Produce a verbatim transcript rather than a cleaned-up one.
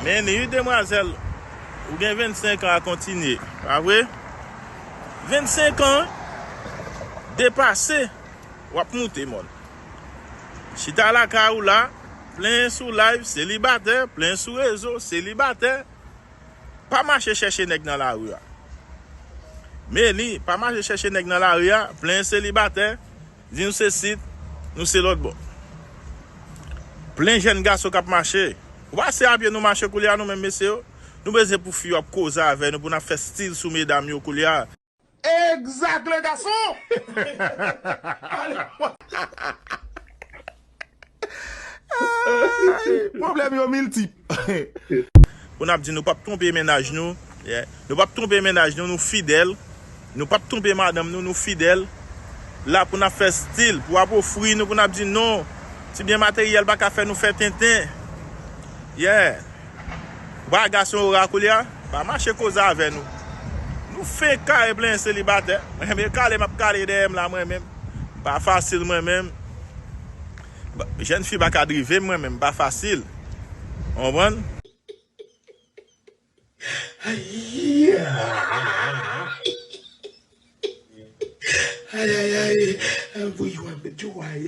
Men ni demwazèl, ou gen vennsenk an a kontinye, pa vre? Vennsenk an depase, w ap moute, mòn. Chita lakay ou la, plen sou live, selibatè, plen sou rezo, selibatè. Pa mache chèche nèg nan lari a. Men ni, pa mache chèche nèg nan lari a, plen selibatè, di nou se sit, nou se lòt bò. Plen jèn gason k ap mache. Ou pa se a pye nou mache koulye a, nou menm mesye yo? Nou bezwen pou fi yo ap koze avè nou, pou n ap fè stil sou medam yo koulye a. Exact, le garçon! Ay, pwoblèm yo miltip. Pou n ap di nou p ap twonpe mennaj nou, yeah. Nou p ap twonpe mennaj nou, nou fidèl. Nou p ap twonpe madanm nou, nou fidèl. La pou n ap fè stil, pou w ap ofri nou, pou n ap di non. Ti byen materyèl pa ka fè nou fè tenten. Yeah. Ou pa gason ora koulye a, pa mache koze avè nou. Nou fenk kare plenyen selibatè. Mwen menm e kale m ap kale dèyè m la mwen menm. M pa fasil mwen menm. Ba- Jèn fi pa ka drive m mwen menm, m pa fasil. Ou konprann? Ay, ay, ay, ay, voyou ap met yo ay.